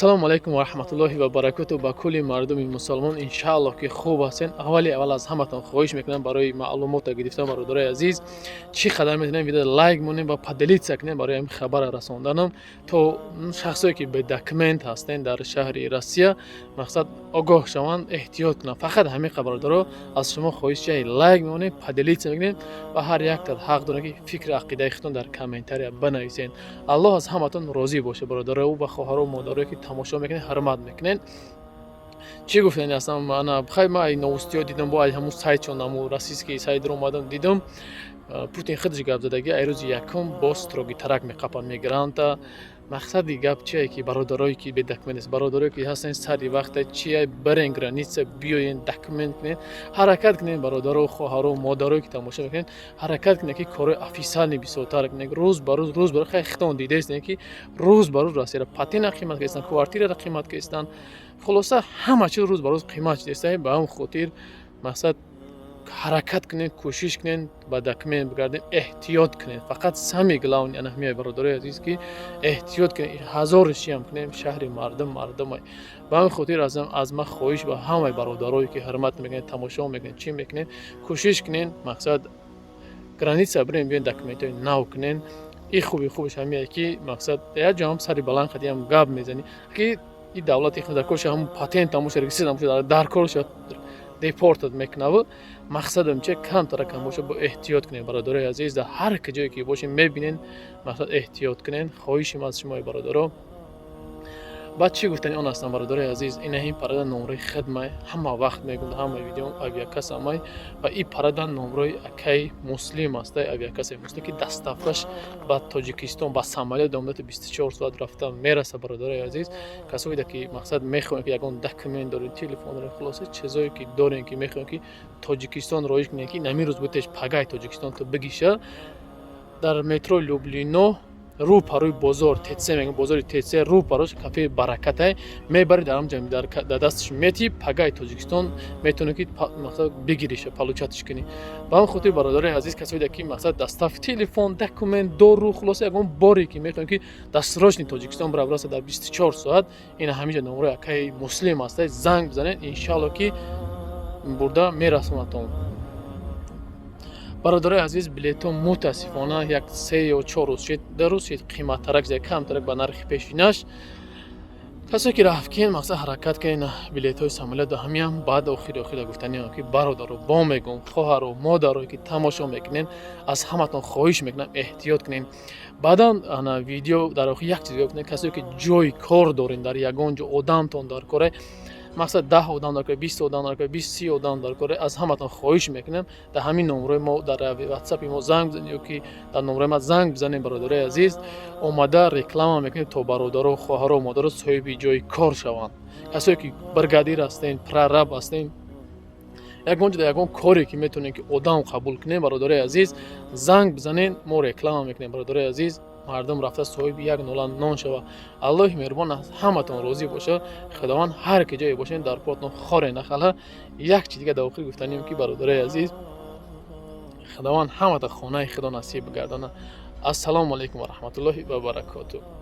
Ассалому алайкум ва раҳматуллоҳи ва баракоту ба кулли мардуми мусалмон. Иншааллоҳ, ки хуб ҳастен. Аввали аввал аз ҳаматон хоҳиш мекунам барои маълумота гирифтан, бародарои азиз, чӣ қадар метавонем, видео лайк монем ва поделиться кунем барои ҳамин хабара расонданам, то шахсое, ки бе документ ҳастен дар шаҳри Россия, мақсад, огоҳ шаванд, эҳтиёт кунанд. Фақат ҳамин қадр, бародаро, аз шумо хоҳиш чия: лайк мемонем, поделиться мекунем ва ҳар яктат ҳақ дорем, ки фикри ақидаи худтон дар комментария банависед. Аллоҳ аз ҳаматон розӣ боша, бародаро ва хоҳаро, модарое, ки тамошо мекунед, ҳурмат мекунед. Чӣ гуфтани ҳастам? Ана хай, ман ай новостиҳо дидам, бо ай ҳамун сайтшон, ҳамун российский сайт ро омадам, дидам, Путин худаш гап задаги, ай рӯзи якум боз строгитарак меқапанд мигранта. Мақсади гап чие, ки бародарое, ки бе документ аст, бародарое, ки ҳастен, сари вақта чия, барен граница, биёен, документ кунед, ҳаракат кунед. Бародаро, хоҳаро, модарое, ки тамошо мекунед, ҳаракат кунед, ки корҳои официальный бисёртар кунед. Рӯз ба рӯз, рӯз ба рӯз, хай, хитон дидаистем, ки рӯз ба рӯз Россияро патента қимат кардастанд, квартираро қимат кардастанд, хулоса, ҳама чиз рӯз ба рӯз қимат шудааст. Ба ҳамин хотир, мақсад, ҳаракат кунед, кӯшиш кунед, ба документ бигардем, эҳтиёт кунед. Фақат самый главный ана ҳамин, бародарои азиз, ки эҳтиёт кунед. Ҳазор шиам кунем, шаҳри мардум мардумай. Ба ҳамин хотир аз ман хоҳиш ба ҳамаи бародарое, ки ҳурмат мекунед, тамошо мекунед, чӣ мекунед, кӯшиш кунед, мақсад, граница бирем, биёен, документҳои нав кунед. И хуби хубаш ҳамие, ки, мақсад, як ҷо ҳам сари баланд қадиам гап мезанӣ, ки и давлати дар корша ҳамун патент ҳамуша, регистрация ҳамуша дар корша депортат мекунаву. Мақсадам че, камтара кам боша, бо эҳтиёт кунед, бародарои азиз. Дар ҳар ҷое ки бошед, мебинед, мақсад, эҳтиёт кунед. Хоҳишим аз шумои бародаро. Баъд чӣ гуфтани он ҳастам, бародарои азиз? Инаҳин парада номрои хидмай, ҳама вақт мегӯям, ҳама видео авиакассамай ва и парада номрои акаи Муслим астай, авиакассаи Муслим, ки доставкаш ба Тоҷикистон ба самолёт дар муддати 24 соат рафта мераса. Бародарои азиз, касоеда, ки, мақсад, мехоҳем, ки ягон документ дорем, телефон дорем, хулоса, чизое ки дорем, ки мехоҳем, ки Тоҷикистон роиш кунем, ки намин рӯз бутеш пагай Тоҷикистон то бигиша, дар метрои Люблино, рӯ парои бозор ТЦ мегӯям, бозори ТЦ, рӯ парош кафеи Баракатай, мебари, дар ҳамҷа дар дасташ мети, пагаи Тоҷикистон метавонӣ, ки, мақсад, бигириша, получатиш кунӣ. Ба ҳамин хотир, бародарои азиз, касоеда, ки, мақсад, доставка телефон, документ, дору, хулоса, ягон боре, ки мехоҳем, ки дастрочни Тоҷикистон бира бираса дар 24 соат, ина ҳаминҷа номрои акаи Муслим ҳастай, занг бизанед, иншаалло, ки бурда мерасонатон. Бародарои азиз, билетҳо, мутаассифона, як 3 ё 4 рӯз шид, 2 рӯз шид, қиматтарак зия, камтарак ба нархи пешинаш. Касе, ки рафткен, мақсад, ҳаракат кунед, билетҳои самолёт ҳамиам. Баъд охири охира гуфтаниам, ки бародаро, бо мегӯм, хоҳаро, модарое, ки тамошо мекунед, аз ҳаматон хоҳиш мекунам, эҳтиёт кунед. Баъдан ана видео дар охир як чиз гуфтем: касое, ки ҷои кор дорен, дар ягон ҷо одамтон дар коре, мақсад, 10 одам дар коре, 20 одам дар коре, 20, 30 одам дар коре, аз ҳаматон хоҳиш мекунем, дар ҳамин номрои мо, дар ватсапи мо занг бизанед ё ки дар номрои ма занг бизанед. Бародарои азиз, омада реклама мекунем, то бародаро, хоҳаро, модаро соҳиби ҷои кор шаванд. Касое, ки бригадир ҳастен, прораб ҳастен, ягон ҷода ягон коре, ки метавонем, ки одам қабул кунем, бародарои азиз, занг бизанед, мо реклама мекунем. Бародарои азиз, мардум рафта соҳиби як нола нон шава. Аллоҳи меҳрубон аз ҳаматон розӣ боша. Худованд ҳар ки ҷое бошед, дар поатон хоре нахала. Як чи дига дар охир гуфтанем, ки, бародарои азиз, Худованд ҳамата хонаи худо насиб бигардона. Ассалому алайкум ва раҳматуллоҳи ва баракотуҳ.